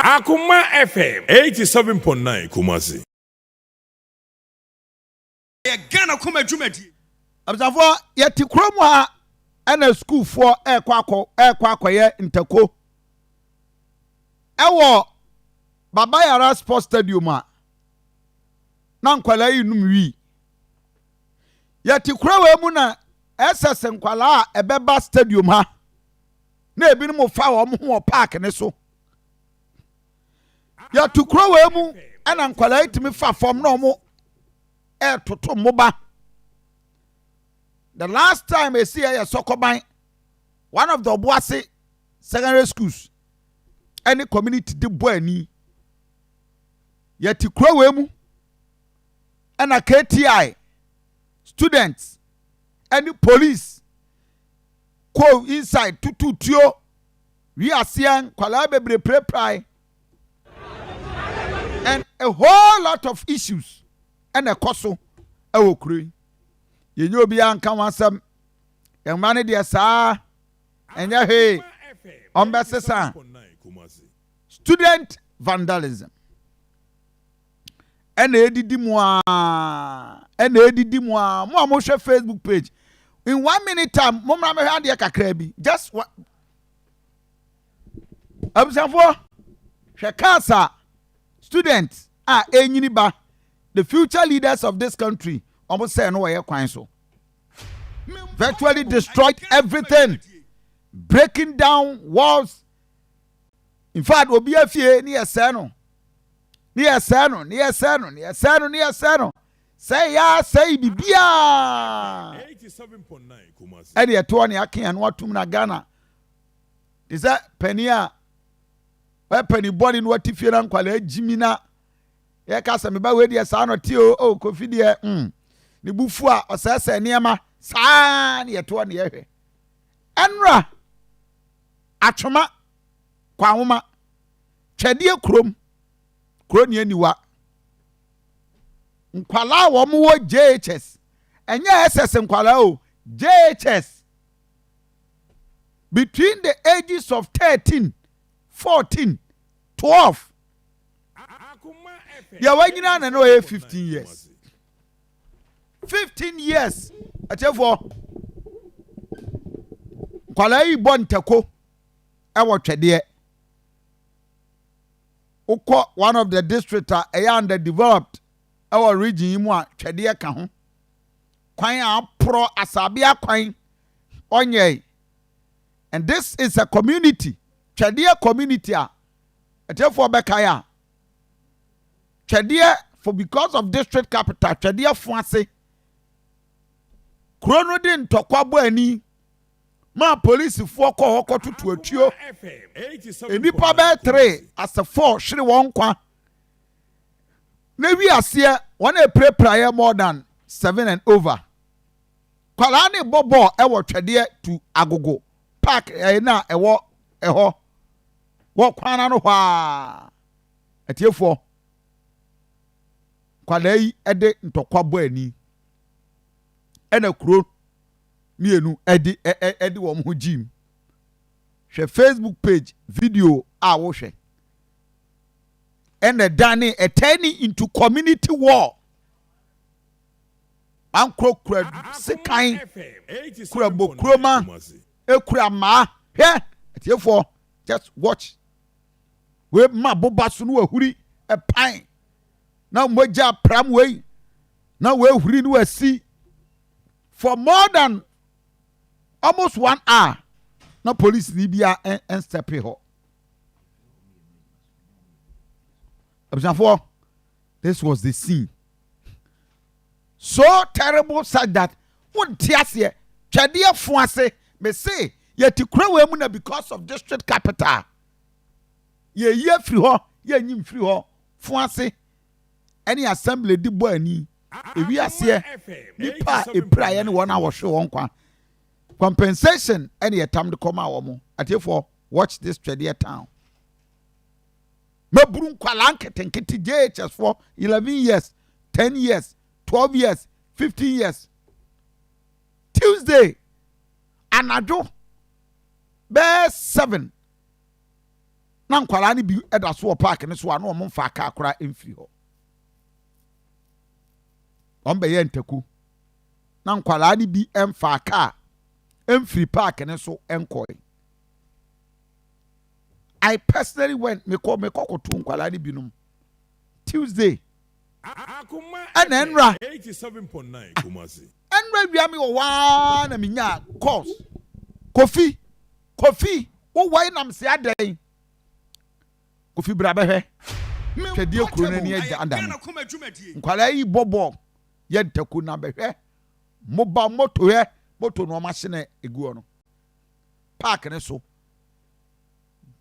Akoma FM 87.9 Kumasi. Yɛ Ghana kɔma dwumadie. Abusuafoɔ, yɛte kurom ha ɛna sukuufoɔ ɛrekɔ akɔyɛ ntako ɛwɔ Baba Yara Sports Stadium a na nkwadaa yi num wii. Yɛte kuro wei mu na SS nkwadaa a ɛbɛba stadium ha na ebinom fa wɔn ho wɔ park ne so. Yɛte kuro wei mu ɛna nkwadaa yi tumi fa fam na wɔn ɛretoto mmoba. The last time esi yɛ yɛ Sɔkɔban, one of the Obuasi secondary schools ɛne community de bɔ ani. Yɛte kuro wei mu ɛna KTI students ɛne police kɔ inside tutu tuo wi aseɛ, nkwadaa bebree pirepirae and a whole lot of issues ɛna ɛkɔ so ɛwɔ kuro yi. Yɛnyɛ obiara nka ho asɛm. Yɛn mma no deɛ, saa ɛnyɛ hwee, ɔmbɛsesa. Student vandalism ɛna edidi mu aa, ɛna edidi mu aa. Mo a mohwɛ Facebook page, in one minute time, mo mmra mehwɛ adeɛ kakra bi. Just one. Abusuafoɔ, hwɛ cars a student a enyini ba, the future leaders of this country, wɔn sɛ no wɔyɛ kwan so, virtually destroyed everything, breaking down walls. In fact, obi afie ne yɛ sɛɛ no, ne yɛ sɛɛ no, ne yɛ sɛɛ no, ne yɛ sɛɛ no, ne yɛ sɛɛ no, sɛɛ ya sɛɛ bibiaa. 87.9 Kumasi. Ɛne ɛtoɔ ne aka yɛn no atum na Ghana te sɛ panin a ɔyɛ panin bɔne no, wate fie na nkwalaa gyimi na yɛka sɛ meba wei deɛ, saa no te o. O Kofi deɛ, ne bu fu a ɔsɛesɛe nneɛma saa ne yɛtoɔ ne yɛhwɛ. Ɛnora Atwoma Kwanwoma Twɛdeɛ kurom kuro ne aniwa nkwalaa a wɔn wɔ JHS, ɛnyɛ SS nkwalaa o, JHS, between the ages of 13, 14, 12, deɛ wanyina na ɔyɛ 15 years, 15 years. Ɛkyɛfoɔ, nkwalaa yi bɔ ntɛko ɛwɔ Twɛdeɛ. Wokɔ one of the district a ɛyɛ underdeveloped ɛwɔ region yi mu a, Twɛdeɛ ka ho. Kwan a aporɔ, Asabea kwan ɔnyɛ, and this is a community, Twɛdeɛ community a ɛtɛfoɔ bɛkae a Twɛdeɛ for because of district capital Twɛdeɛ fo ase kuro no de ntɔkwa bɔ ani maa polisifoɔ kɔ hɔ kɔtoto atuo. Nnipa bɛyɛ three asɛ four hwere wɔn nkwa na wi aseɛ wɔn a epirapira more than seven and over. Kwalaa ne bɔ bɔɔl ɛwɔ Twɛdeɛ to Agogo park ɛyɛ na ɛwɔ ɛhɔ wɔ kwan n'ano hɔ a, atiefoɔ, kwalaa yi ɛde ntɔkwa bɔ ani ɛna kuro mmienu ɛde ɛ ɛde wɔn ho gyim. Hwɛ Facebook page video a wohwɛ ɛna dane ɛtɛni into community war. Ankoro kura sekan, kura bokuroma, ekura mmaa. Hwɛ, atiefoɔ, just watch. Wei ma boba so no wahuri ɛpan na mogya pram wei na wehuri no wasi for more than almost one hour na police ni bia ɛnstɛpe hɔ. Abusuafoɔ, this was the scene, so terrible such that wonte aseɛ. Twɛdeɛ fo ase mese yɛte kuro wei mu na because of district capital yɛyi afiri hɔ, yɛnyi mfiri hɔ. Fo ase ɛne assembly di bɔ ani ewi aseɛ, nipa a epiraeɛ ne wɔn a wɔhwe wɔn kwa, compensation ɛne yɛtam de kɔma wɔn. Atiefoɔ, watch this Twɛdeɛ town. Mɛburu nkwalaa nketenkete, JHS foɔ, 11 years, 10 years, 12 years, 15 years. Tuesday anadwo bɛɛ 7. Na nkwadaa no bi da so wɔ park no so a na wɔn mfa kaa koraa mfiri hɔ. Wɔn bɛyɛ ntaku. Na nkwadaa no bi mfa kaa mfiri park no so nkɔe. I personally went mekɔ mekɔ kɔto nkwadaa no binom Tuesday. Ɛna ɛnra ɛnra wia mi wɔ hɔ ara na menya calls. Kofi Kofi wowɔ nam se adɛn? Kofi bra bɛhwɛ. Twɛdeɛ kuro no ani agya ada no. Nkwadaa yi bɔ bɔɔl yɛ ntaku na bɛhwɛ. Moba moto hɛ moto na ɔma hye na egu hɔ no. Park ne so.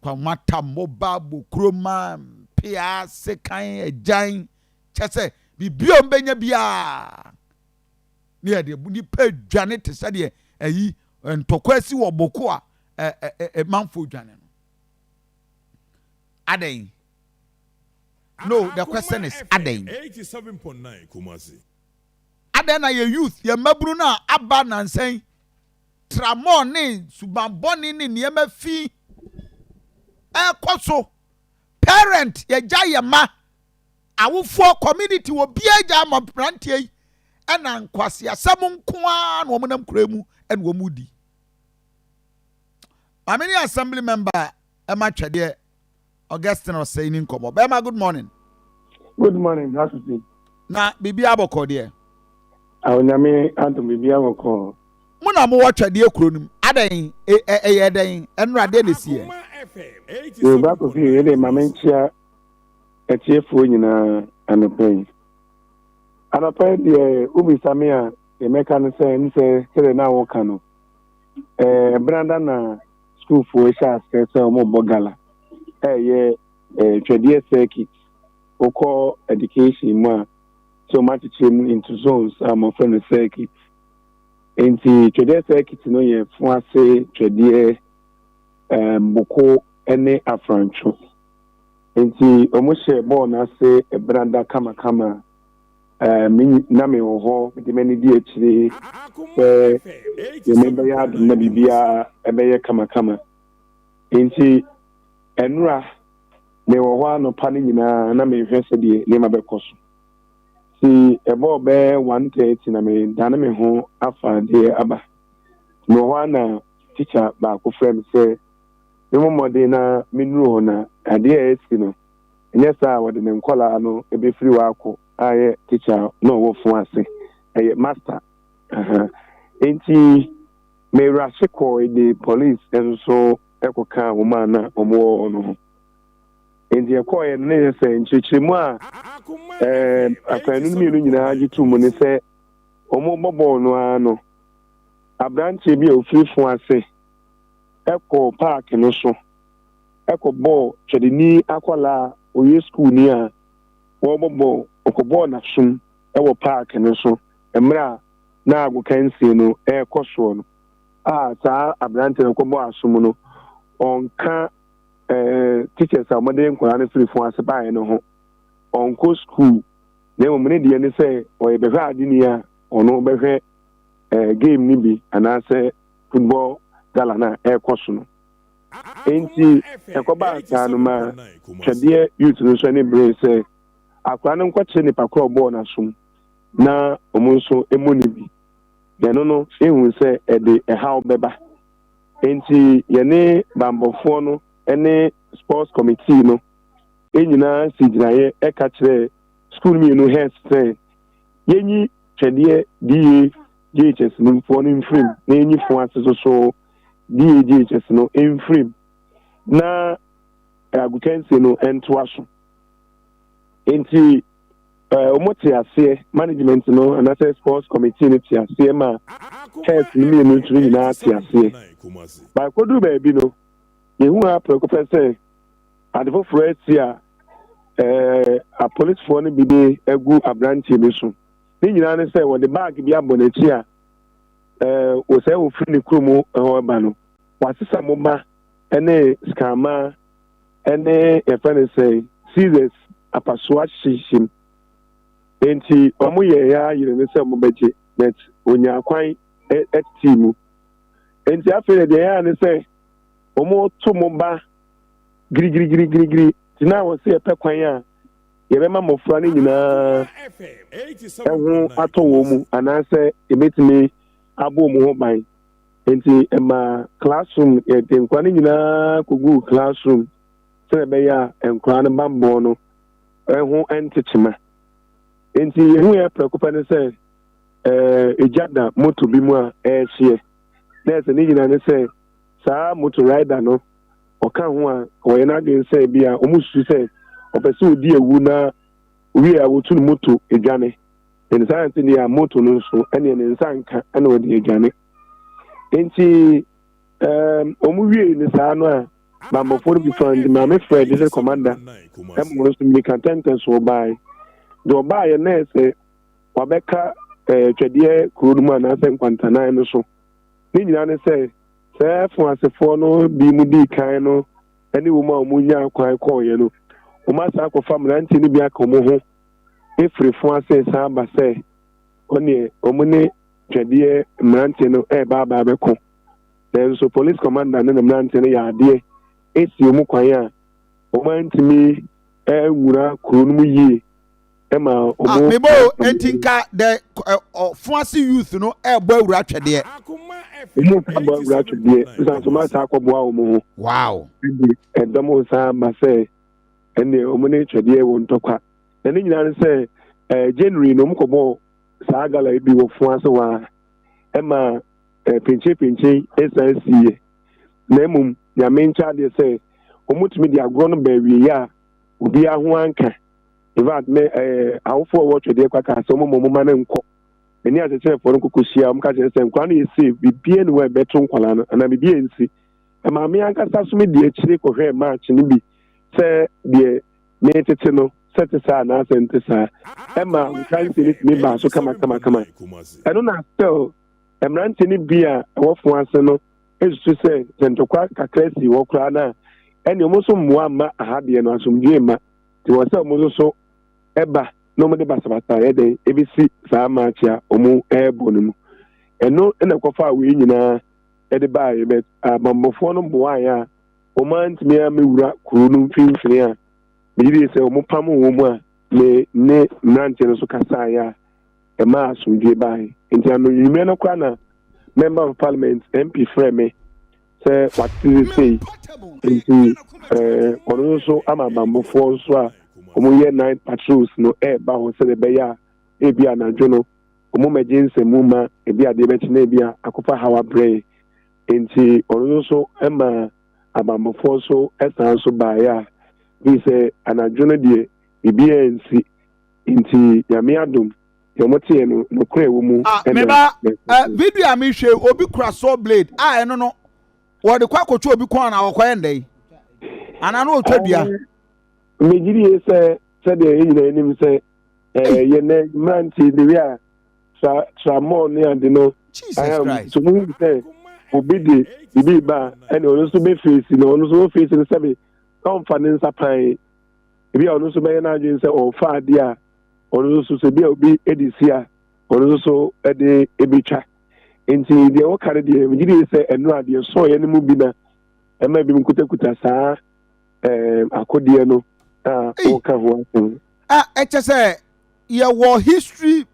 Kwamata moba bokuroma mpea sekan agyan kyɛ sɛ biribi a ɔmbɛnya biara ne yɛde nipa dwane te sɛ deɛ ayi ntɔkwa asi wɔ boko a ɛ manfo dwane no. Adɛn? No, the question is adɛn? Adɛn na yɛ youth, yɛ mmabunu no a aba nansan tramɔɔ ne subanbɔne ne nneɛma fi ɛkɔ so. Parent, yɛgya yɛ ma awofoɔ, community, obiara gya ama mmeranteɛ yi ɛna nkwaseasɛm nko ara na wɔn nam kura mu ɛna wɔn di. Maame ne assembly member ɛma twɛdeɛ Augustine Osei ni nkɔmɔ. Bɛrima, good morning. Good morning, Hasisi. Na biribi abɔkɔ deɛ? Onyame adom, biribi abɔkɔ. Mo na mowɔ twɛdeɛ kuro no mu. Adɛn, ɛyɛ dɛn? Ɛnora deɛ na esi yɛ? Yorùbá Kofi, yɛ de maame nkyia atiefoɔ nyinaa anɔpa yi. Anɔpa yi deɛ, wobisa me a, deɛ mɛka no sɛ ne sɛ sɛdeɛ na woka no, ɛɛ na sukuufoɔ hyɛ aseɛ sɛ wɔrebɔ gala, ɛyɛ twɛdeɛ circuit. Wokɔ education mu a, sɛ wɔn akyekyere mu into zones a wɔfrɛ no circuit. Nti twɛdeɛ circuit no yɛ Foase, Twɛdeɛ, Boko ne Afrantwo. Nti wɔn hyɛ bɔɔl n'ase ɛbrada kamakama. Me na mewɔ hɔ, mede m'ani di akyire sɛ yɛn bɛyɛ adom na biribiara ɛbɛyɛ kamakama. Nti ɛnora mewɔ hɔ anɔpa no nyinaa na mehwɛ sɛdeɛ nneɛma bɛkɔ so. Ti ɛbɔɔ bɛyɛ 1:30 na medane me ho afa adeɛ aba. Mewɔ hɔ a na tikya baako frɛ me sɛ memmɔ mmɔden na mennuru hɔ na adeɛ a ɛsi no ɛnyɛ saa a wɔde ne nkɔlaa no ɛbɛfiri hɔ akɔ. Ayɛ tikya na ɔwɔ fo ase, ɛyɛ master. Nti mewurase kɔɔ de police nso ɛkɔkaa wɔn a na wɔwɔ hɔ no ho. Nti ɛkɔɔyɛ no ne yɛ sɛ nkyerɛkyerɛmu a akwanu no mmienu nyinaa gye to mu ne sɛ wɔn bɔ bɔɔl no ara no, aberanteɛ bi a ofiri fo ase ɛkɔ park no so ɛkɔ bɔɔl twɛdeni akwadaa a ɔyɛ sukuuni a wɔrebɔ bɔɔl, ɔkɔbɔɔ n'asom ɛwɔ park no so mmerɛ a na agokansie no ɛrekɔ soɔ no. A saa aberanteɛ no kɔbɔ asom no, ɔnka teachers a wɔde nkwadaa no firi fo ase baeɛ no ho, ɔnkɔ school, na mmom ne deɛ ne sɛ ɔyɛ bɛhwɛ adeni a ɔno bɛhwɛ game no bi anaasɛ football gala no a ɛrekɔ so no. Nti ɛkɔbaa saa no ma twɛdeɛ youth no nso ani bere sɛ akwadaa no nkɔkyerɛ nipa korɔ ɔbɔɔ n'asom na wɔn nso mmɔ ne bi. Na ɛno no ehu sɛ ɛde ɛhaw bɛba. Nti yɛne bambɔfoɔ no ne sports committee no nyinaa si gyinaeɛ ɛka kyerɛ school mmienu heads sɛ yɛnyi twɛdeɛ D/A J H S no foɔ no mfirim na yɛnyi fo ase so so D/A J H S no mfirim na agokansie no ntoa so. Nti wɔn te aseɛ, management no anaasɛ sports committee no te aseɛ ma heads no mmienu nso nyinaa te aseɛ. Baako duru baabi no, yɛhu ha prɛko pɛ sɛ ade foforɔ asi a apolisifoɔ no bi de agu aberanteɛ bi so. Ne nyinaa ne sɛ wɔde bag bi abɔ n'akyi a wɔsɛ wɔfiri ne kurom hɔ ba no, wasesa moba ne sikaama ne yɛfrɛ no sɛ scissors apasoa hyehyɛ mu. Nti wɔn yɛ ya yere ne sɛ wɔn bɛgye, but onya kwan ɛtete mu. Nti afei deɛ yɛa ne sɛ wɔn to mo ba. Girigirigirigiri nti na wɔ sɛ yɛpɛ kwan a yɛbɛma mmɔfra no nyinaa ho atɔ wɔn mu anaasɛ yɛbɛtumi abɔ wɔn ho ban. Nti ɛma classroom, yɛde nkwadaa no nyinaa kɔguu classroom sɛdeɛ ɛbɛyɛ a nkwadaa no bammɔ no ho ntekyema. Nti yɛhu yɛ prɛko pɛ no sɛ egya da moto bi mu a ɛrehyeɛ. Na ɛsɛ ne nyinaa ne sɛ saa moto rider no ɔka ho a wɔyɛ n'adwene sɛ bi a wɔn susu sɛ ɔpɛ sɛ ɔdi awu na wie a wɔtu no moto adwane. Nti saa nti deɛ a moto no nso ɛneɛ ne nsa nka ɛna ɔde adwane. Nti wɔn wie ne saa no a bammɔfoɔ no bi fa nti maame frɛ district commander ɛma ɔno nso mmirika ntɛntɛn so ɔbaeɛ. Deɛ ɔbaeɛ na ɛsɛ wabɛka twɛdeɛ kuro no mu anaasɛ nkwantanan no so. Ne nyinaa ne sɛ sɛ afoasefoɔ no bi mu dii kan no ne wɔn a wɔnyaa kwan kɔɔeɛ no, wɔn asan akɔfa mmeranteɛ no bi aka wɔn ho ɛfiri fo ase san aba sɛ ɔneɛ wɔn ne twɛdeɛ mmeranteɛ no ɛreba aba abɛko. Nanso police commander ne ne mmeranteɛ no yɛ adeɛ ɛsi wɔn kwan a wɔn antumi anwura kuro no mu yie ɛma Ah, wɔn. Mebo, enti nka the Fuase youth no ɛbɔ awura twɛdeɛ. Wɔn nsa bɔ awura twɛdeɛ nsa nso ma saa akɔboa wɔn ho. Ɛde ɛdɔm nsa aba sɛ ɛnneɛ wɔn ne twɛdeɛ wɔ ntɔkwa. Na ne nyinaa ne sɛ January no wɔn kɔbɔ saa gala yi bi wɔ Fuase hɔ a ɛma pinkyin ɛsan siiɛ. Na mmom Nyame nkyɛ adeɛ sɛ wɔn tumi de agorɔ no ba awieeɛ a obiara ho anka. In fact, me awofoɔ a wɔwɔ twɛdeɛ kwa kaa sɛ wɔn ma wɔn mma no nkɔ. Me ne akyerɛkyerɛfoɔ no kɔkɔ hyia, wɔn ka kyerɛ sɛ nkwadaa no yɛ safe, biribiara ni hɔ a ɛbɛto nkwadaa no anaa biribiara nsi. Ɛmaa me ankasa so me di akyire kɔhwɛɛ match no bi sɛ deɛ metete no sɛ te saa anaasɛ nte saa. Ɛma nkansi no tumi baa so kama kama kama. Ɛno na still mmeranteɛ no bi a ɛwɔ fo ase no esusu sɛ sɛ ntɔkwa kakra si hɔ koraa no a, ɛne wɔn nso mmoa mma aha deɛ no asomdwoe mma. Nti wɔ sɛ wɔn nso so ɛba na wɔde basabasa yɛ dɛn ebesi saa match a wɔn ɛrebɔ no mu. Ɛno na ɛkɔfaa wei nyinaa ɛde baeɛ, but abanbɔfoɔ no boaeɛ a wɔn antumi ammɛwura kuro no mfimfini a megye die sɛ wɔn pam wɔn mu a me ne mmeranteɛ no nso kasaeɛ a ɛmaa asomdwoe baeɛ. Nti anonwummerɛ no koraa na member of parliament MP frɛ me sɛ wate sesei nti ɔno nso ama abanbɔfoɔ nso a wɔyɛ night patrols no ɛreba hɔ sɛdeɛ ɛbɛyɛ a ebi anadwo no wɔn mmɛgye nsɛmmu ma ebi adeɛ bɛkye na ebi a akɔfa haw abrɛ. Nti ɔno nso ma abanbɔfoɔ nso san so baeɛ a bi sɛ anadwo no deɛ biribiara nsi. Nti Nyame adom deɛ wɔn teɛ no nokorɛ wɔ mu. Ah, ɛna meba video a mehwɛ obi kura saw blade a ɛno no wɔde kɔ akɔtwa obi kɔn na wɔkɔyɛ ndɛ yi anaa na ɔtwa dua. Megye die sɛ sɛdeɛ yɛn nyinaa anim sɛ yɛ nɛ mmeranteɛ de wi a tramɔl ne ade no so mu sɛ obi de biribi ba a ɛne ɔno nso bɛfeesi na ɔno nso wɔfeesi no sɛbe ɔmfa ne nsa pan ebi a ɔno nso bɛyɛ n'adwene sɛ ɔrefa adeɛ a ɔno nso so ebi a obi de si a ɔno nso so de ebetwa. Nti deɛ wɔka no deɛ megye di sɛ ɛno a deɛ sɔɔyɛ no mu bi na ɛma ebinom kutakuta saa akodeɛ no a wɔka ho asɛm. A ɛkyɛ sɛ yɛwɔ history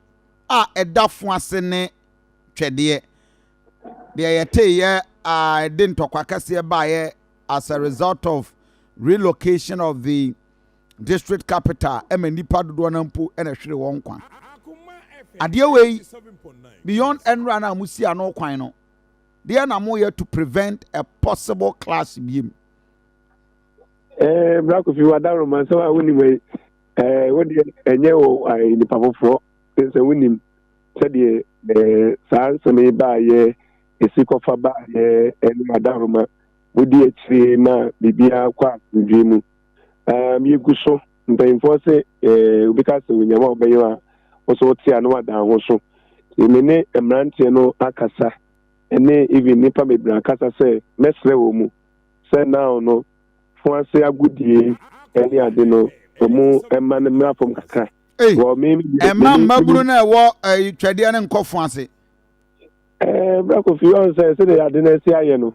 a ɛda fo ase ne twɛdeɛ. Deɛ yɛteeɛ a ɛde ntɔkwa kɛseɛ baeɛ as a result of relocation of the district capital ɛma nnipa dodoɔ no mpo ɛna ɛhwere wɔn nkwa. Adeɛ wei beyond ɛnora no a mosi ano kwan no, deɛ na moyɛ to prevent a possible clash biem? Bra Kofi wadaroma sɛ wa wonim yi wodeɛ ɛnyɛ wɔ nipa foforɔ sɛ wonim sɛdeɛ saa nsɛm yi baayɛ ɛsi kɔfa baayɛ ɛne adaroma wodi akyire ma biribiara kɔ asomdwoe mu. Yɛgu so mpanyimfoɔ sɛ obi ka sɛ onyama a ɔbɛyɛ a wo so wote a na wadan ho so. Me ne mmeranteɛ no akasa ne even nnipa bebree akasa sɛ mɛsrɛ wɔ mu sɛ now no fo ase agodie ne ade no ɔmo ɛma no mmra fam kakra. Ɛma mmabunu no ɛwɔ twɛdeɛ no nkɔ fo ase. Bra Kofi ɔn sɛ sɛdeɛ ade no asi ayɛ no.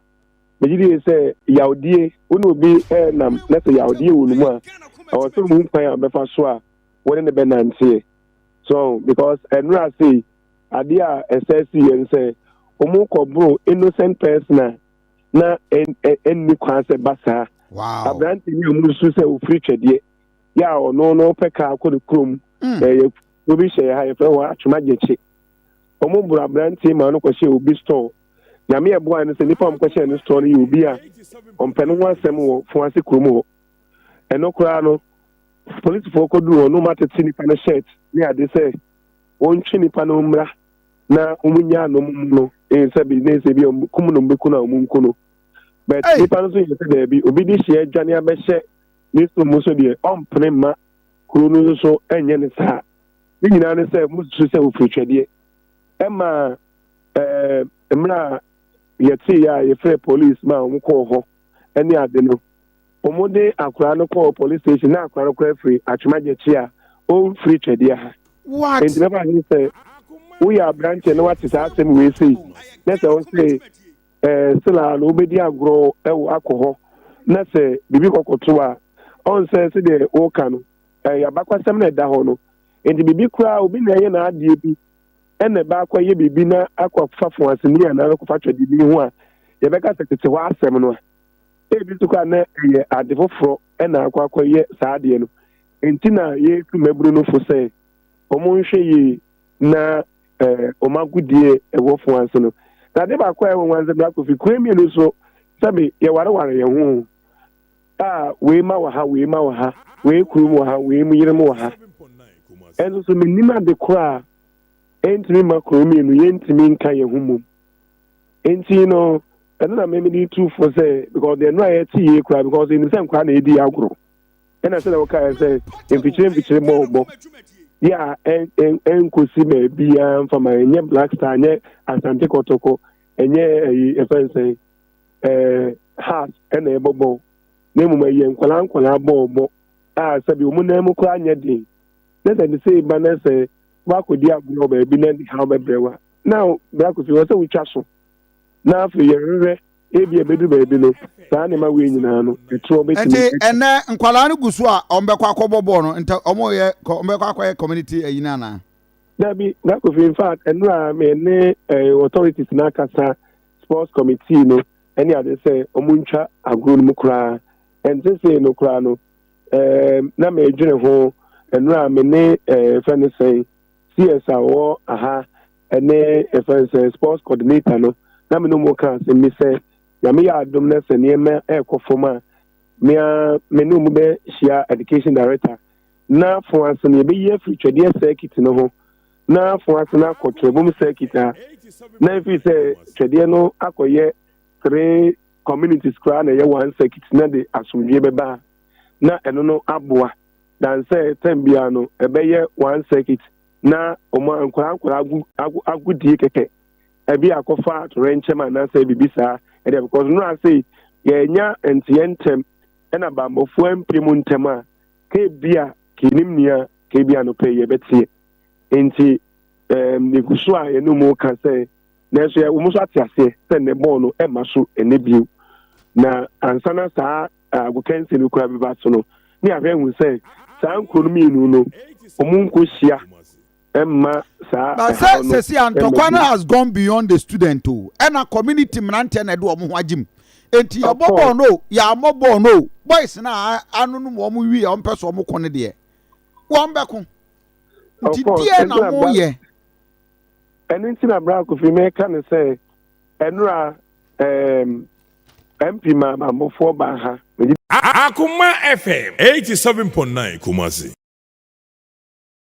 Megye die sɛ yawdie, wo ne obi nam na sɛ yawdie wɔ ne mu a, ɛwɔ sɛ wohu kwan a wobɛfa so a wo ne no bɛnanteɛ. So, because ɛnora sei, adeɛ a ɛsɛ si yɛn sɛ wɔn kɔboro innocent person a na ɛnni kwan sɛ ba saa. Aberante ni a wɔn nso sɛ ofiri twɛdeɛ yɛ a ɔno no pɛ kaa kɔ ne kurom. Ɛyɛ obi hyɛ yɛ ha yɛfrɛ hɔ atwoma gyekye. Wɔn boro aberante ma no kɔhyɛ obi store. Nyame ɛboa no sɛ nipa a wɔn kɔhyɛ no store no yɛ obi a ɔmpɛ ne ho asɛm wɔ fo ase kurom hɔ. Ɛno koraa no polisifoɔ kɔduru hɔ no wɔn atete nipa no shirt ne ade sɛ wɔntwe nipa no mmra na wɔn nyaa no mu no sɛ bi ne sɛ bi wɔn kum no bɛku no a wɔn nku no. But nipa no nso yɛ sɛ daabi obi de hyɛ adwane abɛhyɛ ne so mu so deɛ ɔmpene mma kuro no nso so nyɛ ne saa. Ne nyinaa ne sɛ mo susu sɛ ofiri twɛdeɛ. Ɛma ɛɛ mmerɛ a yɛtee a yɛfrɛ police ma wɔn kɔɔ hɔ ɛne ade no wɔn de akwaraa no kɔɔ police station na akwaraa no koraa firi atwemagyekye a ɔmfiri twɛdeɛ ha. What? Nti bɛfa ne sɛ woyɛ aberanteɛ na wate saa asɛm wei sei na sɛ wo se ɛɛ sila no wobɛdi agorɔ ɛwɔ akɔ hɔ na sɛ biribi kɔkɔto a ɔn sɛ sɛdeɛ woka no ɛyɛ abakwasɛm na ɛda hɔ no nti biribi koraa obi na ɛyɛ n'adeɛ bi ɛna ɛba akɔyɛ biribi na akɔfa foaseni anaa akɔfa twɛdini ho a yɛbɛka sɛ tete hɔ asɛm no a ebi nso koraa na ɛyɛ ade foforɔ ɛna akɔ akɔyɛ saa adeɛ no. Nti na yɛtu mmabunu no fo sɛ wɔn nhwɛ yie na wɔn agodie ɛwɔ fo ase no. Na ade baako a ɛwɔ wɔn ase bra kofi kuro mmienu so sɛbi yɛwareware yɛn ho a wei ma wɔ ha, wei ma wɔ ha, wei kurom wɔ ha, wei mu yerem wɔ ha. Ɛnso so menim ade koro a ɛntumi ma kuro mmienu yɛntumi nka yɛn ho mmom. Nti no ɛno na mɛmi de tu fo sɛ because deɛ no a yɛte yie koraa because ɛnim sɛ nkwadaa na ɛdi agorɔ. Ɛna sɛ na wɔkae sɛ mfikyire mfikyire bɔɔlbɔ yɛ a ɛnkosi baabiara mfa ma ɛnyɛ Black Star, ɛnyɛ Asante Kɔtɔkɔ, ɛnyɛ ɛyi ɛfɛn sɛn Hearts ɛna ɛbɔ bɔɔl na mmom ɛyɛ nkwadaa nkwadaa bɔɔlbɔ a sɛbi wɔn nan mu koraa nyɛ den na sɛ de sɛ ba na sɛ wakɔdi agorɔ wɔ baabi na de haw bɛbrɛ wa na bra kofi wɔ sɛ wotwa so na afei yɛhwehwɛ ebi ebedu baabi no saa nneɛma wei nyinaa no ɛtoɔ bɛtumi. Nti ɛnɛ nkwadaa no gu so a wɔn bɛkɔ akɔbɔ bɔɔl no nti wɔn yɛ wɔn bɛkɔ akɔyɛ community ɛyi no anaa? Dabi, bra kofi, in fact ɛnura me ne authorities n'akasa, sports committee no ɛne ade sɛ wɔn ntwa agorɔ no mu koraa. Ɛnte sei no koraa no na mɛdwene ho ɛnura me ne fɛn no sɛn CS a wɔwɔ aha ɛne ɛfɛn sɛ sports coordinator no na me no mu ka asɛm bi sɛ Nyame yɛ adom na sɛ nneɛma ɛrekɔ fam a mea me ne mu bɛhyia education director na fo ase no yɛbɛyi afiri twɛdeɛ circuit no ho na fo ase no akɔ twɛbom circuit a na ɛfiri sɛ twɛdeɛ no akɔyɛ three communities koraa na ɛyɛ one circuit na de asomdwie bɛba a na ɛno no aboa dan sɛ time biara no ɛbɛyɛ one circuit na ɔmo nkwaraa nkwaraa agu agu agodie kɛkɛ ɛbi akɔfa torɛnkyɛm anaasɛ biribi saa ɛdeɛ because no ase yɛnya nteɛ ntɛm ɛna bambɔfoɔ mpie mu ntɛm a keebi a kenim nea keebi a no pɛ yɛbɛteɛ. Nti egu so a yɛne mu ka sɛ nanso yɛ wɔn nso ate aseɛ sɛ ne bɔɔl no ɛma so ɛnɛ bio na ansa na saa agokansi no kura bɛba so no ne ahwɛ ehu sɛ saa nkuro no mmienu no wɔn nko hyia ɛmma saa. But sɛ ɛhaw no sɛsi a ntɔkwa no has gone beyond the student o, ɛna community mmeranteɛ na ɛde wɔn ho agye mu. Enti yɛbɔ bɔɔl no o, yɛammɔ bɔɔl no o, boys no a anonom wɔn wie a wɔmpɛ sɛ wɔn ko no deɛ, wɔn bɛko. Nti deɛ na moyɛ? Ɛno nti na bra kofi mɛka no sɛ ɛnora MP ma abambofoɔ baa ha. Akoma FM 87.9 Kumasi.